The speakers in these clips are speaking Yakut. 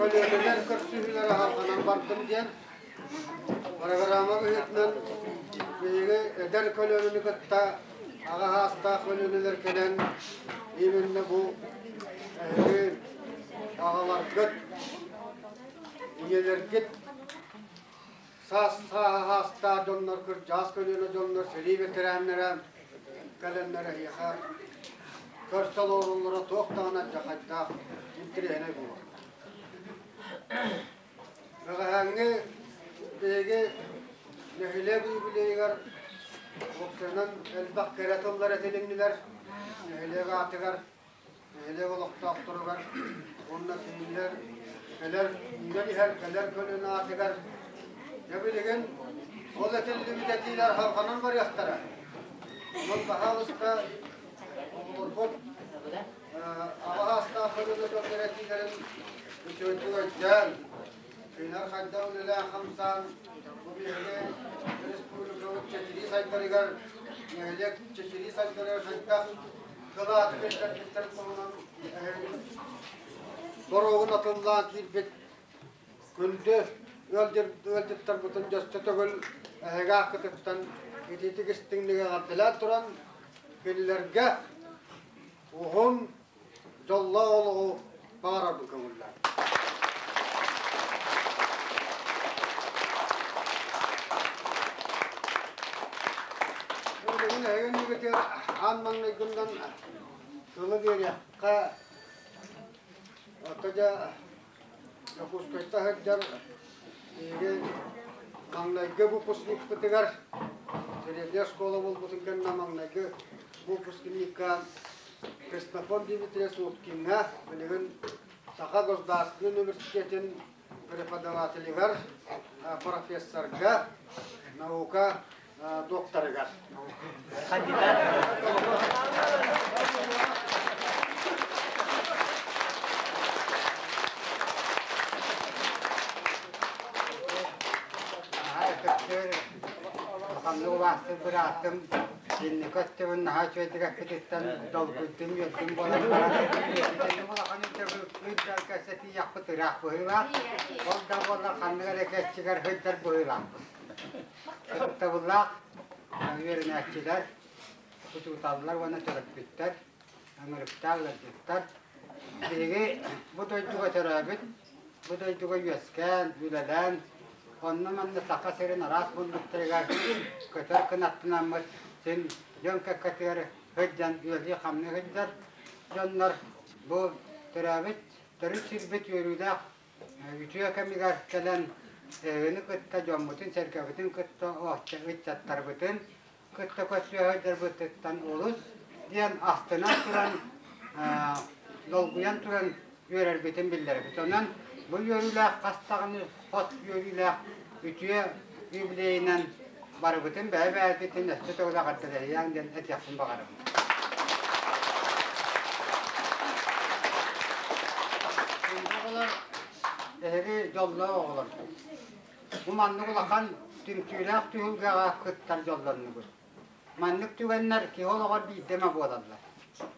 көлүөнэлэр көрсүһүүлэрэ салҕанан бардым диэн программа быһыытынан биһиги эдэр көлүөнэни кытта аҕа саастаах көлүөнэлэр кэлэн именно бу эһиги аҕаларгыт, ийэлэргит саас сааһаастаах дьоннор, кырдьаҕас көлүөнэ дьоннор, сэрии бэтэрээннэрэ кэлэннэр эһиэхэ көрсө олороллоро туох даҕаны алдьархайдаах интэриэһинэй буолуо. Бэҕэһээҥҥи биһиги нэһилиэк юбилейыгар уопсайынан элбэх кэрэ тыллар этилиннилэр. Нэһилиэк аатыгар, нэһилиэк олохтоохторугар уонна кинилэр кэлэр, үүнэн иһэр кэлэр көлүөнэ аатыгар. Дьэ билигин ол этиллибит этиилэр салҕанан барыахтара. Онон баһаалыста оҕолорбут аҕа саастаах көлүөнэ дьон этиилэрин үчүгэйдик өйдөөн, кинилэр хайдах үлэлээн-хамсаан бу биһиги республикабыт чэчирии сайдарыгар, нэһилиэк чэчирии сайдарыгар хайдах кылааты киллэрбиттэрин туһунан боруогун атыллаан киирбит күндү ыалдьыттарбытын дьөстө төгүл эһэгэ ааккытыттан итиитик истиҥник эҕэрдэлээн туран кинилэргэ уһун дьоллоох олоҕу баҕарарбын көҥүллээн. Билигин эһиги иннигитигэр аан маҥнайгыннан тылы биэриэххэ Оттон дьэ Дьокуускайтан сылдьар биһиги маҥнайгы выпускникпытыгар средняя школа буолбутун кэннэ маҥнайгы выпускникка Христофор Дмитриевич Уткиҥҥа билигин Саха государственнай университетын преподавателигэр, профессорга, наука докторыгар. Кандидат. Ханнык убаастык быраатым инники өттүбүн наһаа үчүгэйдик эппититтэн долгуйдум, үөрдүм буолан баран итинник улахан үрдэлгэ сэтиийэхпит ыраах быһыылаах. Ол да буоллар ханнык эрэ кэччигэр сылдьар быһыылаахпыт. Ытыктабыллаах үөрэнээччилэр, учууталлар уонна төрөппүттэр, ыҥырыктаах ыалдьыттар, биһиги бу дойдуга төрөөбүт, бу дойдуга үөскээн, үлэлээн, онно-манна Саха сирин араас муннуктарыгар көтөр кынаттанаммыт син дьон кэккэтигэр сылдьан үлэлии-хамныы сылдьар дьоннор бу төрөөбүт төрүт сирбит үөрүүлээх үтүө кэмигэр кэлэн эһигини кытта дьоммутун-сэргэбитин кытта ыччаттарбытын кытта көрсүө сылдьарбытыттан олус диэн астынан туран долгуйан туран үөрэрбитин биллэрэбит. Онон бу үөрүүлээх хас даҕаны хос үөрүүлээх үтүө юбилейынан барыбытын бэйэ-бэйэбитин өссө төгүл эҕэрдэлэһиэҥ диэн этиэхпин баҕарабын. Оҕолор, эһиги дьоллоох оҕолоргут. Бу маннык улахан түмсүүлээх түһүлгэҕэ кыттар дьоллоннубут. Маннык түгэннэр киһи олоҕор биирдэ эмэ буолаллар.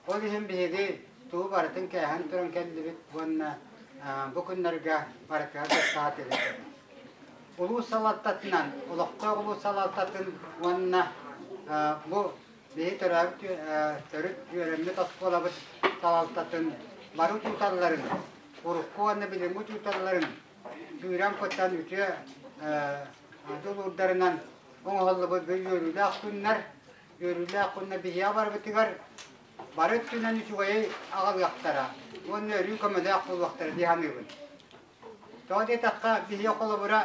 Ол иһин биһиги тугу барытын кээһэн туран кэллибит уонна бу күннэргэ барытыгар кыттаатыбыт. Улуус салалтатынан, олохтоох улуус салалтатын уонна бу биһи төрөөбүт төрүт үөрэммит оскуолабыт салалтатын бары учууталларын, урукку уонна билиҥҥи учууталларын сүүрэн-көтөн үтүө дьулуурдарынан оҥоһуллубут бу үөрүүлээх күннэр, үөрүүлээх күннэр биһиэхэ барыбытыгар бары өттүнэн үчүгэйи аҕалыахтара уонна өрүү көмөлөөх буолуохтара дии саныыбын. Тоҕо диэтэххэ, биһиги холобура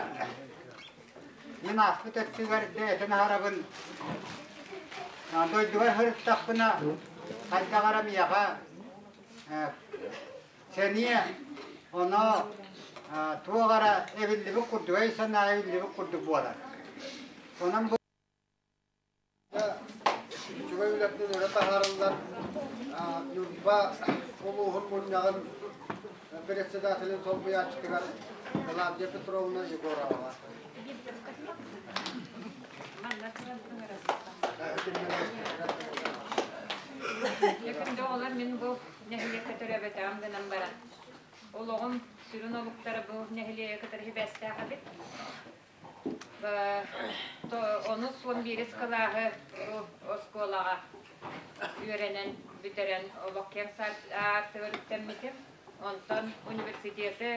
мин ааспыт өттүгэр бэйэтин аһарабын дойдубар сырыттахпына хайдах эрэ миэхэ сэниэ оно туох эрэ эбиллибит курдук өй-санаа эбиллибит курдук буолар. Онон бу Үчүгэй үлэтинэн өрө таһаарыллар Ньурба улууһун мунньаҕын председателин солбуйааччытыгар Клавдия Петровна Егорова. Күндү оҕолор, мин бу нэһилиэккэ төрөөбөтөҕүм гынан баран, олоҕум Сүрүн олуктара бу нэһилиэгэ кытары сибээстээх эбит. Онус 11 кылааһы бу оскуолаҕа үөрэнэн бүтэрэн олох киэҥ аартыгар үктэммитим. Онтон университеты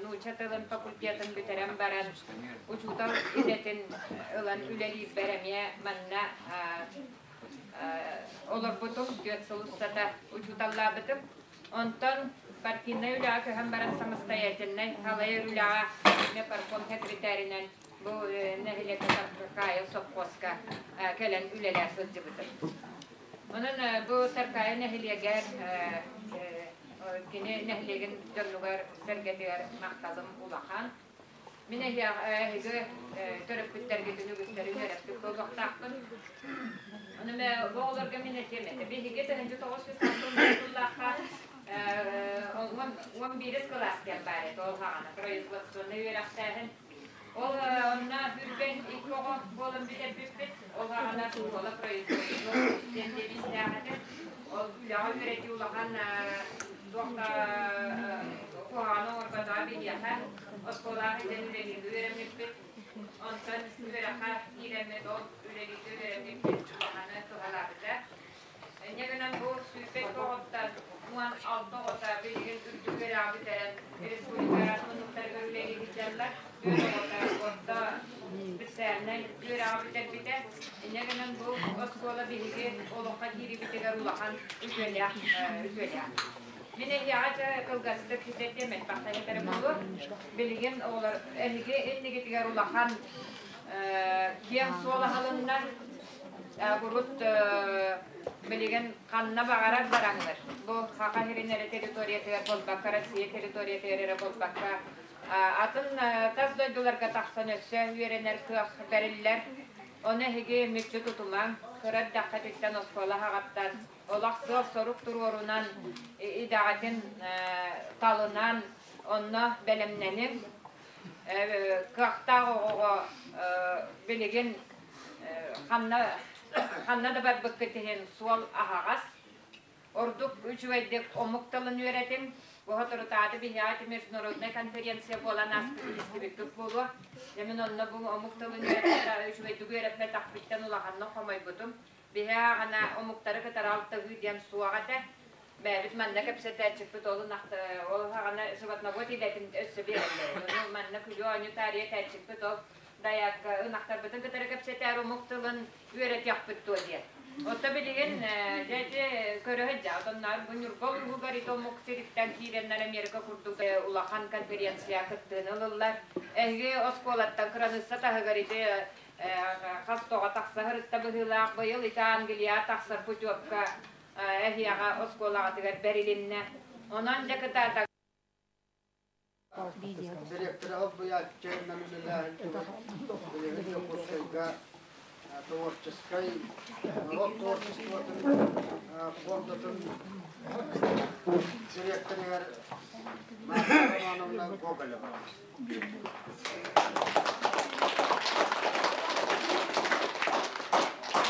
нуучча тылын факультетын бүтэрэн баран учуутал идэтин ылан үлэлиирбэр эмиэ манна олорбутум, 4 сыл устата учууталлаабытым. Онтон партийнай үлэҕэ көһөн баран самостоятельнай салайар үлэҕэ эмиэ партком секретаринэн бу нэһилиэккэ Таркаайы сопхуоска кэлэн үлэлээн сылдьыбытым. Онон бу Таркаайы нэһилиэгэр кини нэһилиэгин дьонугар сэргэтигэр махталым улахан. Мин эһиги төрөппүттэргитин үгүстэрин үөрэппит буолуохтаахпын. Ону бу оҕолорго мин этиэм этэ. Биһиги 1960 сыллаахха 11 кылаас диэн баар этэ ол хаҕана производственнай үөрэхтээһин. Ол онно бүргэн икки оҕо буолан бүтэрбиппит. Ол хаҕана школа производства диэн девизтээх этэ. Ол үлэҕэ үөрэтии улахан туох да куһаҕаны оҥорботоҕо биһиэхэ. Оскуолаҕа кэлэн үлэлииргэ үөрэммиппит. Онтон үөрэххэ киирэммит ол үлэлииргэ үөрэммиппит улаханы туһалаабыта. Инньэ гынан бу 22 оҕоттон 16 оҕото билигин үрдүк үөрэҕи бүтэрэн республика араас муннуктарыгар үлэлии сылдьаллар. 4 оҕото орто специальнай үөрэҕи бүтэрбитэ. Инньэ гынан бу оскуола биһиги олоххо киирибитигэр улахан үтүөлээх үтүөлээх. Мин эһиэхэ дьэ кылгастык этиэм элбэхтэ этэрэ буолуо. Билигин оҕолор эһиги иннигитигэр улахан киэҥ суол аһылынна. Урут билигин ханна баҕарар бараҥнар. Бу Саха сирин эрэ территориятыгар буолбакка, Россия территориятыгар эрэ буолбакка, атын тас дойдуларга тахсан өссө үөрэнэр кыах бэриллэр. Ону эһиги мүччү тутумаҥ, кыра эрдэххититтэн оскуола аһаҕаттан олох сыал-сорук туруорунан, идэҕитин талынан, онно бэлэмнэниҥ. Кыахтаах оҕоҕо билигин ханна ханна да барбыккыт иһин суол аһаҕас. Ордук үчүгэйдик омук тылын үөрэтиҥ. Бу соторутааты биһиэхэ международнай конференция буолан ааспытын истибиккит буолуо. Дьэ мин онно бу омук тылын үөрэппэтэх, үчүгэйдик үөрэппэтэхпиттэн улаханнык хомойбутум. Биһи ааҕына омуктары кытары алтыһыы диэн суох этэ. Бэйэбит манна кэпсэтээччиппит ол ол саҕана животновод идэтин өссө биэрэллэр. Ону манна күлүү-оонньуу таарыйа этээччиппит ол дайаакка ынахтарбытын кытары кэпсэтээр омук тылын үөрэтиэхпит дуо диэн. Отто билигин дьэ ити көрө сылдьаҕыт оннооҕор бу Ньурба улууһугар ити омук сириттэн киирэннэр Америка курдук улахан конференция кыттыыны ылыллар. Эһиги оскуолаттан кыраныысса таһыгар ити хас тоҕо тахса сырытта быһыылаах быйыл ити Англия тахсар путевка эһиэхэ оскуолаҕытыгар бэрилиннэ. Онон дьэ кытаата Директор албыйааччы үлэлээһин билигин Дьокуускайга творческай норуот творчествотын фондатын директорыгар Марфа Романовна Гоголева.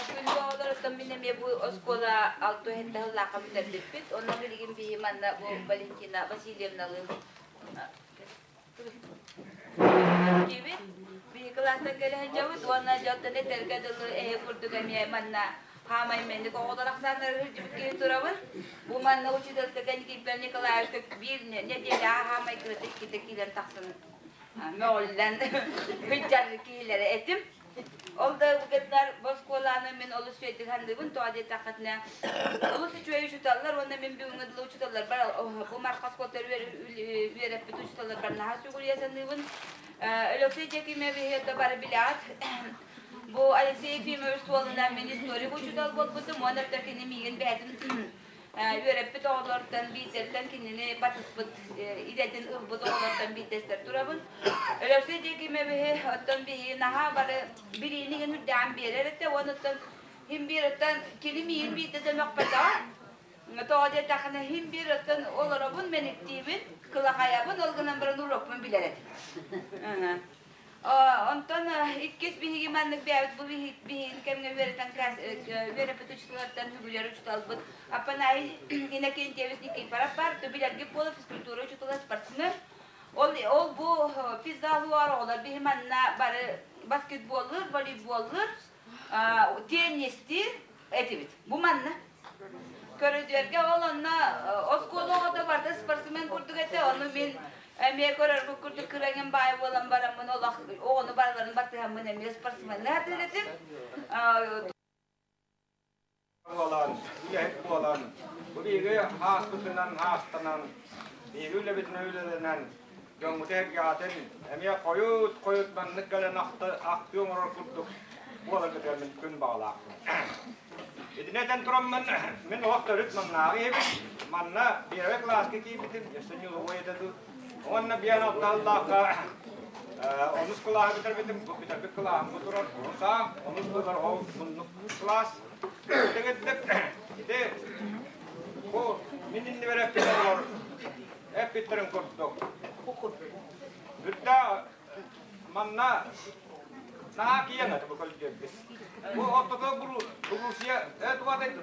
Күндү оҕолоруттан мин эмиэ бу оскуола алта иһиттэ сыллаахха бүтэрбиппит. Онно билигин биһи манна бу Валентина Васильевналыын Киибит. Биһи кылаастан кэлэ сылдьабыт уонна дьонтон этэргэ дылы эһи курдук эмиэ манна хаамай мэник оҕолор ахсааннара сылдьыбыт киһи турабын. Бу манна учительскай Никифор Николаевичка биир нэдиэлэҕэ хаамай кырата иккитэ киирэн тахсан мөҕүллэн сылдьар киһилэрэ этим. Ол да гыннар бу оскуоланы мин олус үчүгэйдик саныыбын, тоҕо диэтэххитинэ олус үчүгэй учууталлар уонна мин бүгүҥҥү дылы учууталларбар бу Марха оскуолатыгар үөрэппит учууталларбар наһаа сүгүрүйэ саныыбын. Алексей Дьэкимэбиһи да бары билэҕит. Бу Алексей Ефимович суолунан мин историк учуутал буолбутум уонна кини миигин бэйэтин үөрэппит оҕолортон биирдэттэн кинини батыспыт идэтин ылбыт оҕолортон биирдэстэр турабын. Өлөксөй Дьэкимэбиһи оттон биһиги наһаа бары билиини үрдээн биэрэр этэ уонна оттон хим биир оттон кини миигин биирдэ да мөхпөтөҕө. Тоҕо диэтэххинэ хим биир оттон олоробун мэниктиибин, кылахайабын, ол гынан баран уруокпун билэр этим. Онтон иккис биһиги маннык бэйэбит бу биһигин кэмҥэ үөрэтэн үөрэппит учууталлартан үгүлэр учууталбыт Аппанай Иннокентьевич Никифоров баар, билэргит буола физкультура учуутала спортсмен. Ол, ол бу физзалуар оҕолор биһи манна бары баскетболлуур, волейболлуур, теннистиир этибит. Бу манна. Көрүдүөргэ ол онно оскуола оҕото барыта спортсмен курдук этэ, ону мин эмиэ көрөрбүт курдук кыраҥым баай буолан бараммын олох оҕону барыларын баттыһаммын эмиэ спортсменныы сатыыр этим. Буолан, үлэһит буолан, бу биһиги ааспытынан аастанан, биһиги үлэбитинэн үлэлэнэн, дьоммуту-сэргэҕитин эмиэ хойут-хойут маннык кэлэн ахтыы оҥорор курдук буоларгытыгар мин күн баҕалаахпын. Итини этэн тураммын, мин олох төрүт маннааҕы иһэбин. Манна первый кылааска киирбитим, өссө ньулубуой этэ дуу. Уонна биэн алталлаахха онус кылааһы бүтэрбитим, бу бүтэрбит кылааһым бу турар, онус онус турар ол муннук кылаас. Итигирдик ити бу мин иннибэр эппит оҕолор эппиттэрин курдук. Бүтэ манна наһаа киэҥ этэ бу көлдьүөрбүт. Бу ортото Грузия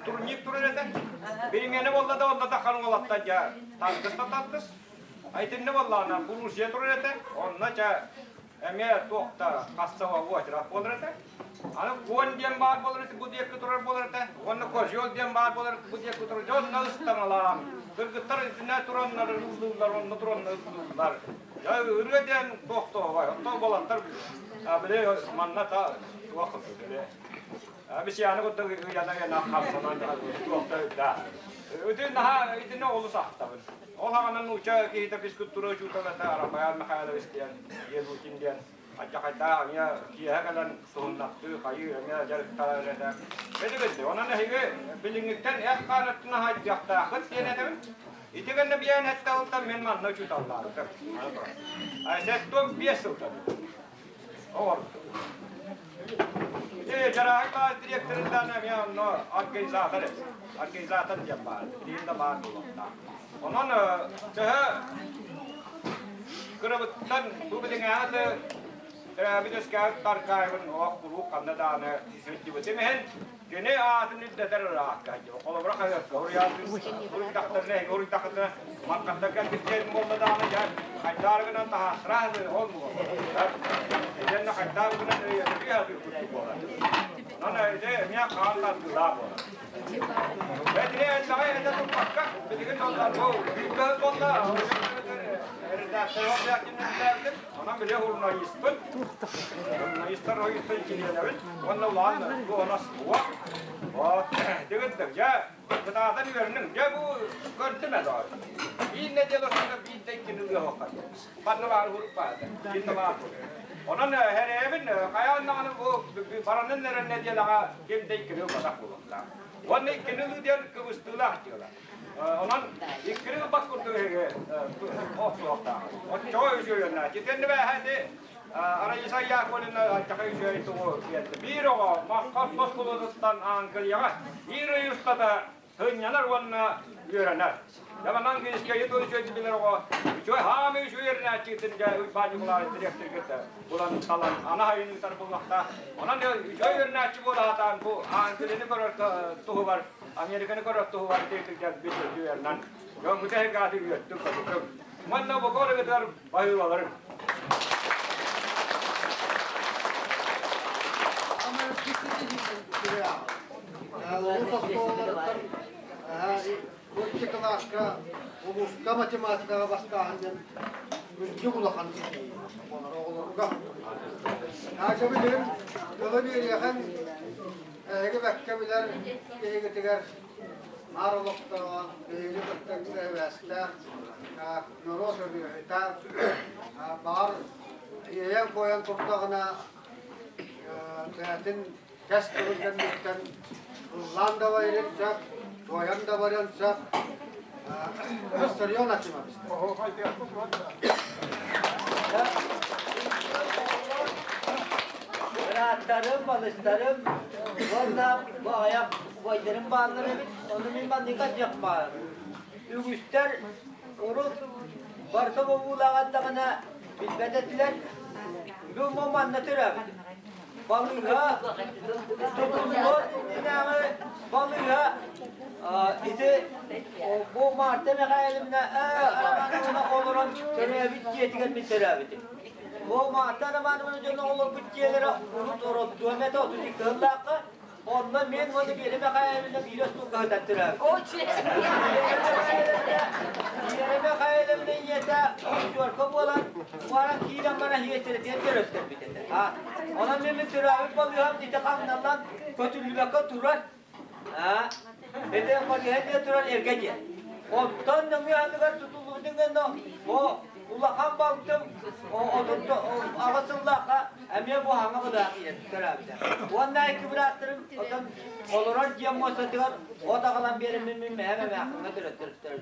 турник турар этэ. Биримиэнэ буолла да онно да харуҥалатта дьэ тардыс да тардыс. Айтиннэ буоллаҕына Грузия турар этэ. Онно дьэ эмиэ туох да хассаба уочарат буолар этэ. Аны куон диэн баар буолар этэ, бу диэки турар буолар этэ. Уонна козел диэн баар буолар этэ, бу диэки турар. Дьон ыстаҥалаан, кыргыттар итиннэ тураннар ыллыыллар, онно тураннар ыллыыллар. Дьэ ырыа диэн туох-туох оттон болаттар били манна та туох били обезьяны курдук ыйана-ыйана хамсанан туох да да. Ити наһаа итиннэ олус ахтабын. Ол аҕана нуучча киһитэ физкультура учуутала Рафаэль Михайлович диэн, Елутин диэн алдьахайдаах эмиэ киэһэ кэлэн туһуннахтыы хайыы эмиэ дьарыктаах этэ. Били Онон эһиги билиҥҥиттэн эх хаан өттүн аһайдыахтааххыт диэн этэбин. Ити гэннэ биээн этте ылтан мин манна учууталлаабытым. Сэттон биэс сылтан. Оҕордум. Ити Чарааһы класс директорынан эмиэ онно организатор этэ. Организатор диэн баар. Билигин да баар буолуохтаах. Онон төһө кырабыттан бу билиҥээҕи төрөөбүт үөскээбит Таркаевын олох куруук ханна даҕаны сылдьыбытым иһин кини аатын үрдэтэр ыраахха холобура хаһыакка уруйдахтарына уруйдахтарына маркаттарга киртиэн буолла даҕаны дьэ хайдаары гынан таһаастараах ол буолар итиэннэ хайдаары гынан өйөтүтүү сатыыр курдук буолар онон ити эмиэ хаан тардыылаах буолар Бэтри элбэҕи этэ турбакка билигин бу биир буолла Онон били журналиспыт, журналистар ойуттан чилиэнэбит уонна улахан дуонас буо. Вот, дэгиттэр, дьэ, кытаатан үөрүнүҥ. Дьэ, бу көрдүм ээ доҕор. Биир нэдиэлэ устата биирдэ иккини ыһыахха. Ханна баар урук баата, биирдэ баар Онон хэрэйэбин, хайаан даҕаны бу баранын эрэр нэдиэлэҕэ ким да иккини ылбатах буолуохтаах. Уонна иккини ылыы диэн кыбыстыылаах дьыала. Онон иккини ылбат курдук эһиги охсуохтаах. Оччоҕо үчүгэйнэ. Титенни бээһэти Раиса Яковлевна аччака үчүгэй тугу биэрдэ. Биир оҕо Москва оскуолатыттан Англияҕа биир ый устата сынньанар уонна үөрэнэр. Дьэ английскайы тыл үчүгэй билэр оҕо үчүгэй хаамыы үчүгэй үөрэнээччитин дьэ Уйбаан Ньукулаевич дириэктэргитэ булан талан ана хайын ыытар буллахта. Онон үчүгэй үөрэнээччи буола сатаан бу Англияны көрөр туһугар Американы көрөр туһугар тиэтиргэр бүт үөрэнэн дьон гааты үөттүм көтүтүм. Манна бокорыгытар баһыылаларым. Улуус оскуолаларыттан икки кылааска улууска математикаҕа бастааһын диэн үрдүк улахан буолар оҕолорго. Аача билигин тылы биэриэхин эһиги бэккэ билэр киһигитигэр наар олохтооҕо биһигини кытта ыкса норуот ырыаһыта баҕар иэйэн-куойан турдаҕына бэйэтин кэс тылын кэнниттэн ыллаан да барыан сөп, туойан да барыан сөп. Виссарион Акимович. Бырааттарым, балыстарым уонна бу аҕыйах убайдарым бааллар эбит. Ону мин маннык этиэх баар. Үгүстэр урут барыта бобуулааҕардаҕына билбэт этилэр. Бу манна төрөөбүтүм. Балыыһа тутуллуон иннинээҕи балыыһа ити бу Марта Михайловна Романовна олорон төрөөбүт дьиэтигэр мин төрөөбүтүм. Бу Марта Романовна дьоно олорбут дьиэлэрэ урут ороттуом этэ 32 сыллаахха. Онно мен уонна Биэрэ Михайловна биир остуолга сытан төрөөбүт. Биэрэ Михайловна ийэтэ Чуорка буолан, баран киирэн баран иэстэрэтигэр төрөттөрбүт этэ. Онон мен төрөөбүт балыыһам ити хаҥналлан көтүллүбэккэ турар. Ити балыыһа диэн турар эргэ дьиэ. Оттон нөҥүө анныгар тутуллубутун гэннэ о улахан балтым аҕыс сыллаахха эмиэ бу хаҥа быдаах ийэн төрөөбүтэ. Уонна икки бырааттарым отон олорор дьиэм муостатыгар от аҕалан биэрэммин мин мэһэм эмээххиҥҥэ төрөттөрүттэр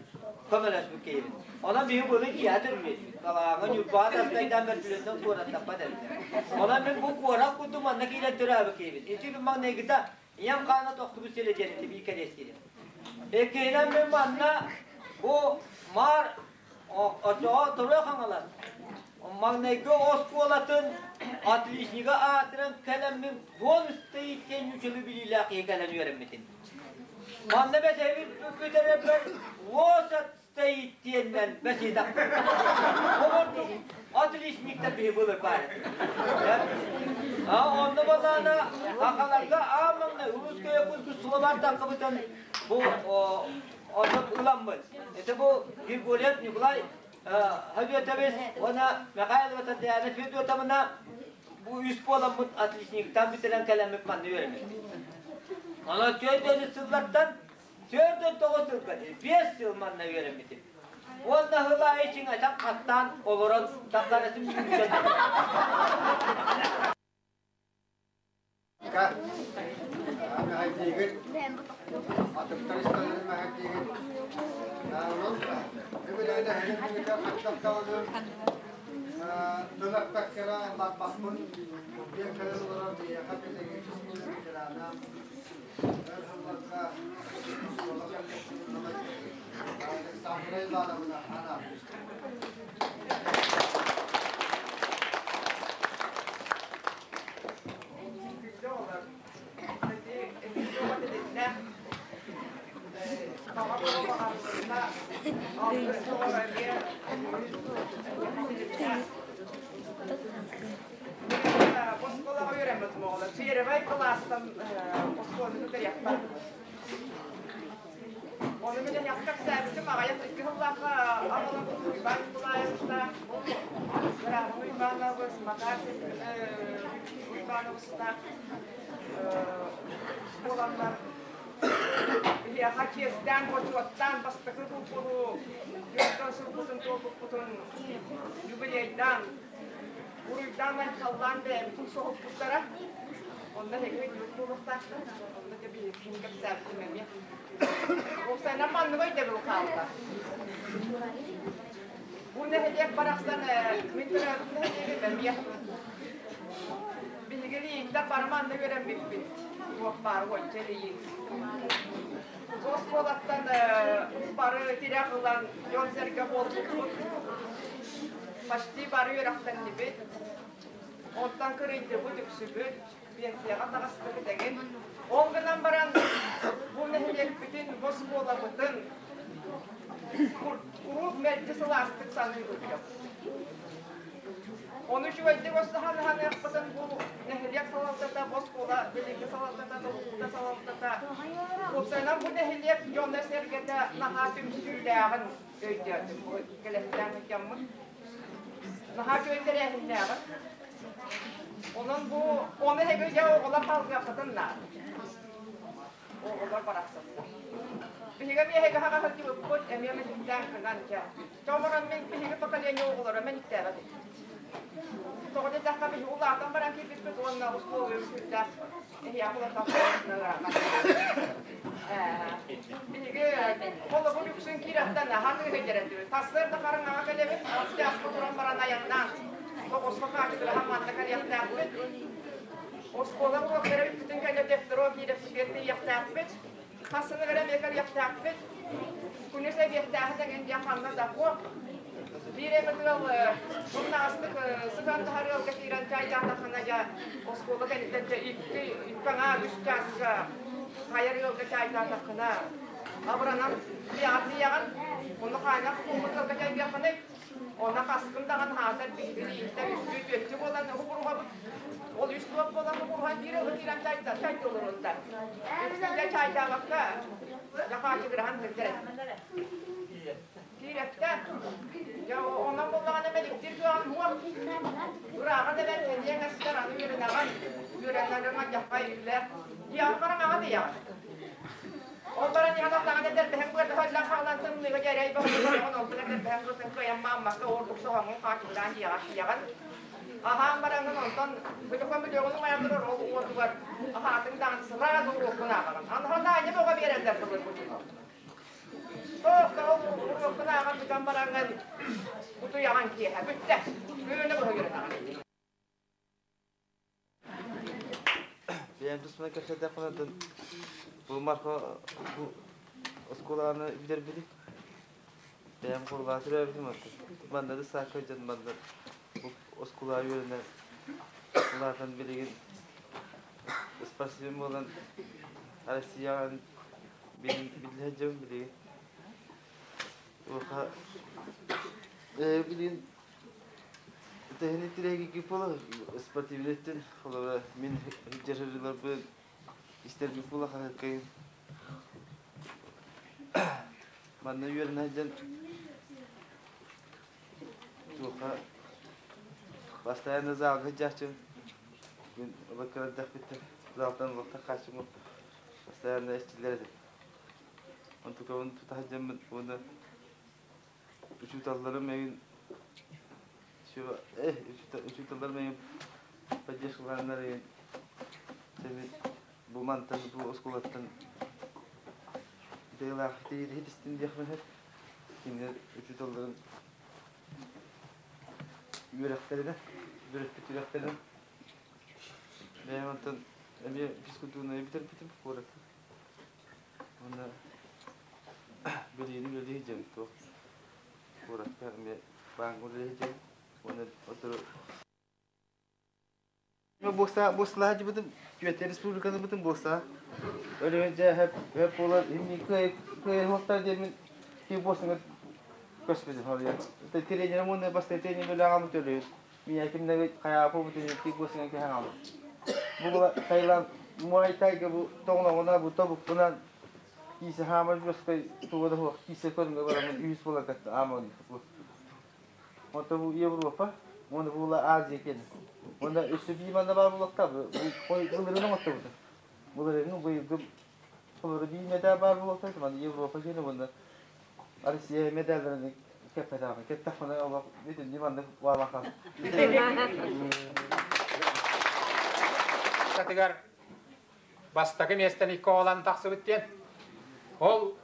көмөлөспүт киһибин. Онон биһи былыр дьиэһэ төрүммүт. Балааҥҥа Ньурбаҕа таскайдаан бөртүлүөтүнэн куораттаппат эбитэ. Онон мин бу куорат курдук манна киирэн төрөөбүт киһибин. Ити күн маҥнайгыта ийэм хаана тохтубут сирэ диэн ити биир кэриэстиирим. Иккиһинэн мин манна бу Маар оччоҕо Туруо Хаҥалас маҥнайгы оскуолатын отличнига аатыран кэлэммин бонустай диэн ньучулу билиилээх киһи кэлэн үөрэммитим. Манна бэсэбит бүтэрэрбэр лошадь стоит диэннэн бэсиэтэхпит. Олордук отличниктар биһи былыр баар этэ. Онно балаана сахаларга аан маҥнай русская кускус словар таххыбытын бу онон ыламмыт. Ити бу Григорьев Николай Федотович уонна Михайлова Татьяна Федотовна бу үс буоламмыт отличниктан бүтэрэн кэлэммит манна үөрэммиппит. Онон 4 сыллартан 49 сылга 5 сыл манна үөрэммитим. Уонна сыл аайы чиҥэтэн хаттаан олорон таххарытым сүүрдэн. Мэһэйдиигит, атыттар истэллэрин мэһэйдиигит. Онон үбүлүөйүнэ эһигин хаттах даҕаны тыл эппэккэ эрэ барбаппын. Диэн кэлэн олорор биһиэхэ педагогическай ветерана өр сылларга оскуола коллективын Александра Ивановна анаабыт. Оскуолаҕа үөрэммитим оҕолор. Первай кылаастан оскуоланы бүтэрiyэхпэр. Ону мин эһиэхэ кэпсээбитим аҕыйах икки сыллаахха аҕалан Уйбаан Николаевичтаах, быраатым Уйбаанабыс, Макар Уйбаанабыстаах буоланнар биһиэхэ чиэстээн, бочуоттаан бастакы булбулу түөртэн сылбытын туолбуппутун юбилейдаан, уруйдаан-айхаллаан бэйэбитин соһуппуттара. Онно эһиги өйдүүр буолуохтаахтар. Онно да биһиги кэпсээбитим эмиэ. Уопсайынан маннык өйдөбүл хаалла. Бу нэһилиэк барахсан мин төрөөбүт нэһилиэгим эмиэ. Биһиги Ильинтэн бары манна үөрэммиппит. Туох баар уонча Ильин. Бу оскуолаттан бары тирэх ылан дьон-сэргэ буолбуппут. Почти бары үөрэхтэннибит. Онтон кырыйдыбыт, үксүбүт, пенсияҕа таҕыстыбыт эҥин. Ол гынан баран бу нэһилиэкпитин, бу оскуолабытын куруук мэлдьи сылаастык саныыбыт. Ону үчүгэйдик осуһан-аһаныахпытын бу нэһилиэк салалтата, бу оскуола билиҥҥи салалтата, толукута салалтата, уопсайынан бу нэһилиэк дьоно-сэргэтэ наһаа түмсүүлээҕин өйдөөтүм. Бу кэлэстээн сылдьаммыт. Наһаа үчүгэй тэрээһиннээҕин. Онон бу ону эһиги дьэ оҕолор салгыаххытын наада. Оҕолор барахсаттар. Биһиги эмиэ эһиги хаҕа сылдьыбыппыт, эмиэ мэниктээн кынан дьэ. Чоҥорон мин биһиги поколение оҕолоро мэниктээбэт этибит. Тоҕо диэтэххэ биһиги улаатан баран киирбиппит уонна условия сүрдээх эһиэхэ улахан Биһиги холобур үксүн киирэхтэн наһаа тыаһы этибит. Сарсыарда хараҥаҕа кэлэбит, чааска туран баран айаннаан тоҕуска хаачыгыраһан манна кэлиэхтээхпит. Оскуола уруоктара бүппүтүн кэннэ дьахтаро киирэппитигэр тиийиэхтээхпит. Хас сылыгар эмиэ кэлиэхтээхпит. Күнүс эбиэттээхи тэҥин диэн ханна да суох. Биир эмит ыал умнаҕастык сытан таһар ыалга киирэн чайдаатаххына дьэ оскуола кэнниттэн дьэ икки икки аҥаар үс чааска хайар ыалга чайдаатаххына абыранан тиийэҕин ону хаанньах кууммут ыалга чайдыаххыный Онно хаскын даҕаны аатар биһигини ииттэр үстүү түөттүү буолан уһугуруһабыт. Ол үс туох буолан уһугуруһан биир ылы киирэн чайда чайда олорундар. Үксүндэ чайдаабакка дьахаачыгыраһан сылдьар Киирэттэ. Дьэ онон буоллаҕына мэликтир кыаҕын уох. Ырааҕын эбэн сэниэҥ эстэр аны үөрэнэҕин. Үөрэннэрин алдьахха иһиллэр. Дьиэҕин хараҥаҕа тиийэҕин. Ол баран иһэн алтаҕын этэрбэһин быатаһаллан хаалан тымныыга дьэрэй баһылык онтун этэрбэһин быатын кыайан мааммакка ордук соһоҥҥун хаачыгыраан дьиэҕэ тиийэҕин. Аһаан бараҥҥын онтон бүтүкөн бүтүөҕүн умайан турар ол уотугар аһаатыҥ даҕаны сразу уруоккун ааҕаҕын. Аныһан аанньа бөҕө биэрэллэр былыр бучуну. Тоох да ол уруоккун ааҕан бүтэн бараҥҥын утуйаҕын киэһэ бүттэ. Күнү быһа үөрэнэҕин. Бэйэм туспунан кэпсэтиэхпин оттон бу Марфа бу оскуоланы бүтэрбитим. Бэйэм курулаан төрөөбүтүм оттон. Манна да саакка дьон манна бу оскуолаҕа үөрэнэ улаатан билигин спортсмен буолан Россияҕа биллэ сылдьабын билигин. Уоха билигин Тэһини тирэһиги буола спортивнайтын холобура мин дьарыгыларбын истэрбит буола хаһыккайын манна үөрэнэ сылдьан туохха постоянно залга сылдьааччыбын мин кыра эрдэхпиттэн залтан олохтон хааччым постоянно эчиллэр этим онтукабын тута сылдьаммын уонна Учууталларым эйин учууталларым эйин поддержкалааннар эйин бу мантан бу оскуолаттан дьайылаах истин диэхпин сөп. Кинилэр учууталларын үөрэхтэринэн, үөрэппит үөрэхтэринэн бэйэм онтон эмиэ физкультурнай бүтэрбитим куоракка. Уонна билиини үлэлии сылдьабын туох куоракка эмиэ бааҥҥа үлэлии сылдьабын уонна отору Буоста буосталаһа дьыбытым Түөттэ республиканы бытым буоста Өлүөн дьэ хөп хөп буолар инни кыай кыай диэмин ки буостаны көспүтүм холуйа тренерим уонна баста тренер үлэҕэ төлөйүт Меня кимнеги хайаапы бутун ки буостаны кэһэн алып Бу Таиланд Муай Тайга бу тоҥноҕуна бу тобукпунан киисэ хаамар жесткай туга да суох киисэ көрүҥэ бараммын үһүс буолан кэтте ааман бу. Онто бу Европа, уонна була Азия киэнэ. Уонна өссө биир манна баар буолуохтаах бу былырыын оҥоттобута. Былырыыҥҥы быйылгы холоро биир медаль баар буолуохтаах манна Европа киэнэ уонна Россия медалларын кэппэтэҕим. Кэттэхпинэ олох бүтүннүү маннык буолан хаалар. Сатыгар бастакы миэстэни икки тахсыбыт диэн. Ол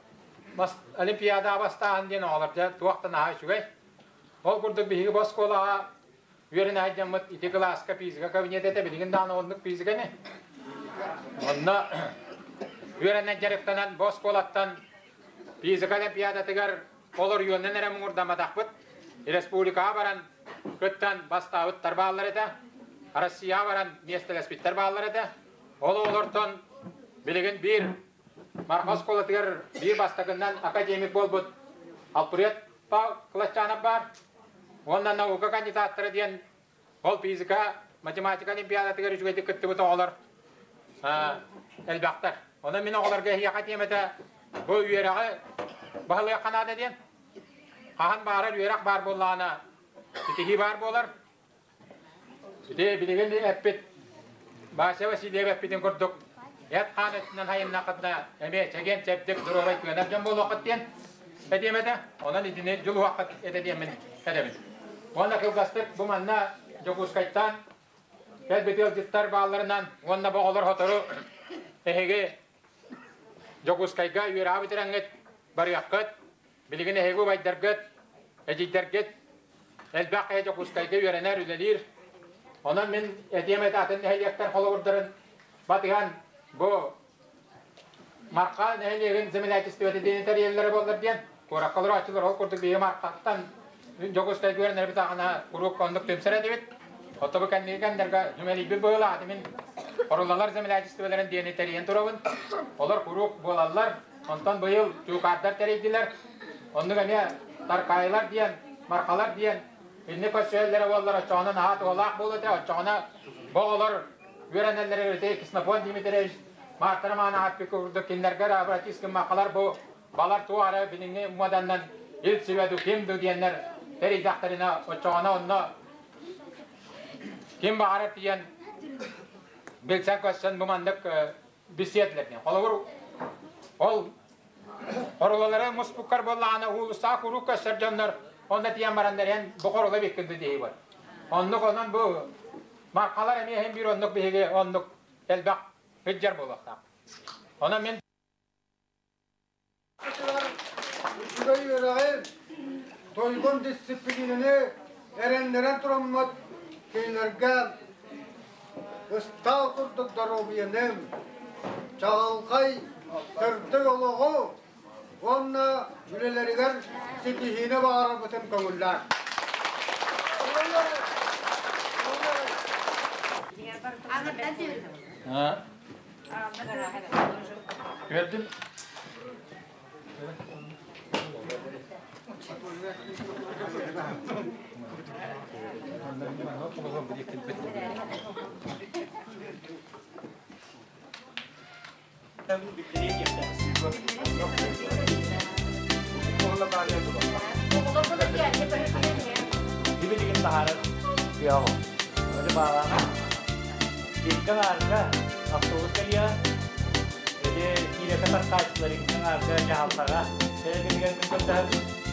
Олимпиада бастааһын диэн оҕолор дьэ туох да наһаа үчүгэй. Ол курдук биһиги бу оскуолаҕа үөрэнэ сылдьаммыт ити кылааска физика кабинета этэ билигин даҕаны оннук физика ини. Онно үөрэнэн дьарыктанан бу оскуолаттан физика олимпиадатыгар ол оройуонунан эрэ муҥурдамматахпыт. Республикаҕа баран кыттан бастаабыттар бааллар этэ. Россияҕа баран миэстэлэспиттэр бааллар этэ. Ол оҕолортон билигин биир Марха оскуолатыгар биир бастакынан академик буолбут Алпред Кылаччаанап баар. Уонна наука кандидаттара диэн ол физика, математика олимпиадатыгар үчүгэйдик кыттыбыт оҕолор элбэхтэр. Онон мин оҕолорго эһиэхэ тиэмэтэ бу үөрэҕи баһылыахха наада диэн. Хаһан баарар үөрэх баар буоллаҕына ситиһии баар буолар. Ити билигин эппит Вася Васильев эппитин курдук эт-хаан өттүнэн хайыннаххытына эмиэ чэгиэн чэбдик доруобай кыанар дьон буолуоххут диэн этиэм этэ. Онон итини дьулуһуоххут этэ диэммин этэбин. Уонна кылгастык бу манна Дьокуускайтан кэлбит ыалдьыттар баалларынан уонна бу оҕолор сотору эһиги Дьокуускайга үөрэҕи бүтэрэҥҥит барыаххыт. Билигин эһиги убайдаргыт, эдьиийдэргит элбэх киһи Дьокуускайга үөрэнэр, үлэлиир. Онон мин этиэм этэ атын нэһилиэктэр холобурдарын батыһан бу Марха нэһилиэгин землячествота диэни тэрийэллэрэ буоллар диэн куоракка олорооччулар ол курдук биһиги Мархаттан Дьокуускайга үөрэнэрбит аҕана куруук оннук түмсэр этибит. Оттон бу кэнники кэмнэргэ түмэлийбит быһыылаах мин Хорулалар землячестволарын диэни тэрийэн турабын. Олор куруук буолаллар. Онтон быйыл чуукаардар тэрийдилэр. Оннук эмиэ Таркаайылар диэн, Мархалар диэн инник көрсүһэллэрэ буоллар оччоҕуна наһаа туһалаах буолуо этэ. Оччоҕуна бу оҕолор үөрэнэллэрэ ити Ксенофонт Дмитриевич Марта Романовна курдук кинилэргэ обратись гыммаккалар бу балар туох эрэ билиҥҥи муоданнан ил сүбэ ду ким ду диэннэр тэрийдэхтэринэ оччоҕуна онно ким баҕарар тиийэн билсэн көрсөн бу маннык беседлэр диэн. Холобур, ол хорулалары муспуккар буоллаҕына уулуссаҕа куруук көрсөр дьоннор онно тиийэн бараннар эн бу хорула биккин ду дии бар. Оннук онон бу маркалар эмиэ иһин биир оннук биһиги оннук элбэх сылдьар буолуохтаах. Онон мин Үчүгэй үөрэҕи, тойгон дисциплинаны эрэннэрэн тураммыт кинилэргэ ыстаал курдук доруобуйаны, чаҕылхай сырдык олоҕу уонна үлэлэригэр ситиһиини баҕарарбытын көҥүллээн. Үөрдүм. Дибилигин таһаарар кыаҕа Öyle bağlana. Икки арга автобус кэлиэ. Эде киирэ катар хааччылар икки арга дьаһалтаҕа. Кэлигэр мин көрдөһөбүн.